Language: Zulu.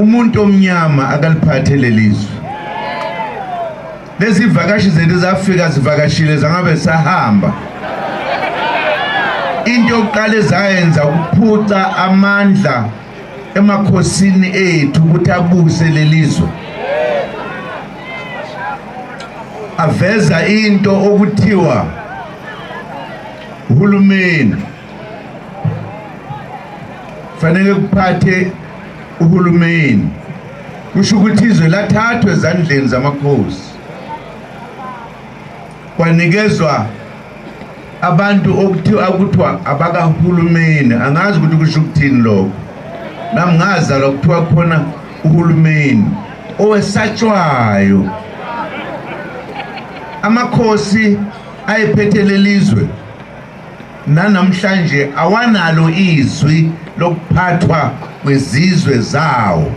Umuntu omnyama akaliphathe lelizwe. Lezi vakashi zethu zafika zivakashile zangabe sahamba. Into yokuqala ezayenza ukuphuca amandla emakhosini ethu ukuthi abuse lelizwe. Aveza into okuthiwa uhulumeni fanele kuphathe uhulumeni, kusho ukuthi izwe lathathwa ezandleni zamakhosi kwanikezwa abantu okuthiwa kuthiwa abakahulumeni. Angazi ukuthi kusho ukuthini lokho, nami ngazalwa kuthiwa khona uhulumeni owesatshwayo. Amakhosi ayephethe lelizwe nanamhlanje awanalo izwi lokuphathwa kwezizwe zawo.